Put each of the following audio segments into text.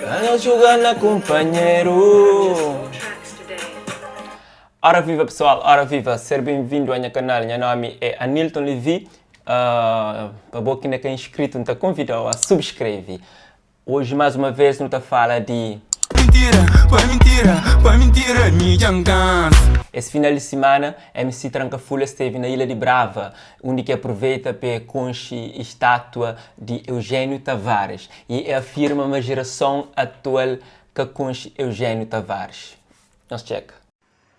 Ka nhos juga na kunpanheru. Ora viva pessoal, ora viva, ser bem-vindo a nha canal, nha nome é Anilton Levy, uh, pa bo ki ainda ka inscrito, N ta convidau a subscreve. Hoje mais uma vez nu ta fala di. Mintira, pa mintira, pa mintira mi dja N kansa. Es final di simana, MC Tranka Fulha stevi na Ilha di Brava, undi ki aproveita pa e konxe estátua di Eugénio Tavares y e afirma ma gerason atual ka konxe Eugénio Tavares. Nhos txeka.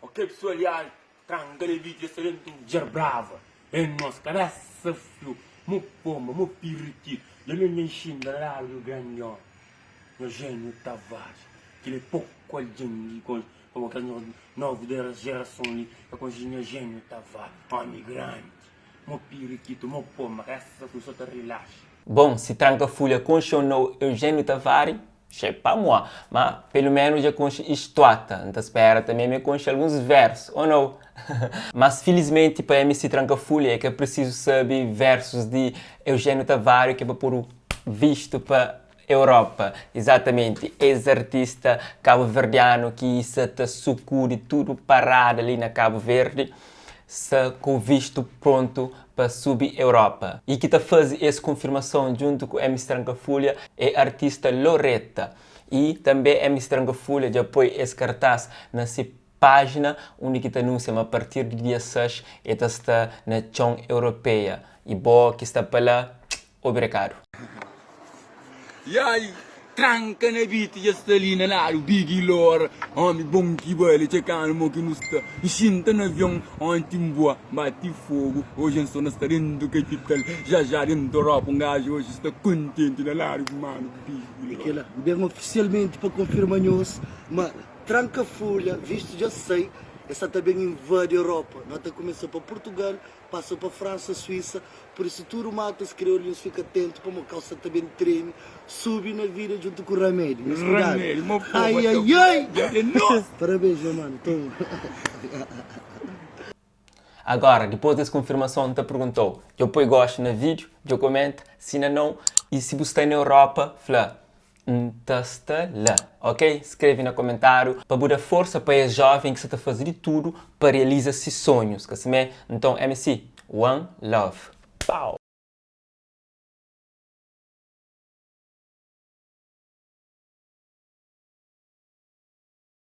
Ok pessoal ya tranka de vídeo sta dentu djer brava é nos cabeça frio mo pomba mo piriquito dja mi nha xinta na lado do grande homi nho Eugénio Tavares kila é poku algen ki konxe pamo kes novu gerason li ka konxe nho Eugénio Tavares homi grandi mo piriquito mo pomba cabeça frio so ta relaxa. Bom, si Tranka Fulha konxe ou nou Eugénio Tavares, Che pa moi, ma pelu menu dja konxe istuata, N ta spera tanbe ma e konxe alguns versu, ou nou? Mas filismenti pa MC Tranka-Fulha e ka prisizu sabe versus di Eugénio Tavario ki é pa podu vistu pa Europa. Izatamenti, es artista kabuverdianu ki sa ta sukudi tudu parada li na Kabu Verdi, sta ku vistu prontu pa subi Europa. Y ki ta fazi es konfirmason djuntu ku MC Tranka-Fulha é artista Loreta. Y tanbe MC Tranka-Fulha dja poi es kartaz na se pájina undi ki ta anunsia ma partir di dia 6 e ta sta na txon europeia. Y bo ki sta pa la, Obi rekadu. Iai, tranka na beat dja sta li na ladu Big Lora, homi bon ki bale Txekanu mo ki nu sta N xinta na avion onti N bua N bati fogu Oji N sona sta dentu kapital Já já dentu Europa Un gaju oji sta kontenti na ladu bu manu Big É Lora. kela, N ben ofisialmenti pa konfirma nhos ma Tranka Fulha, vistu dja sai, e sa ta ben invadi Europa. No ta kumesa pa Purtugal, Pasa pa Fransa, Suísa, pur isu tudu matas kriolu nhos fika atentu pamo kau sa ta ben tremi, subi na vida djuntu ku ramedi, nhos kudadu. Ramedi, mo poba Ai ta ai ai! dja é nos! Parabéns nha manu, toma. Agora, dipôs des konfirmason, N ta pergunta-u, dja bu poi gostu na vídiu? Dja bu komenta? Si na nau, i si bu sta na Europa, fla, N ta sta la. Ok? Skreve na komentáriu pa bu da forsa pa es jóven ki sa ta faze di tudu pa realiza si sonhus. Ka simé? Nton, MC, one love. Pow!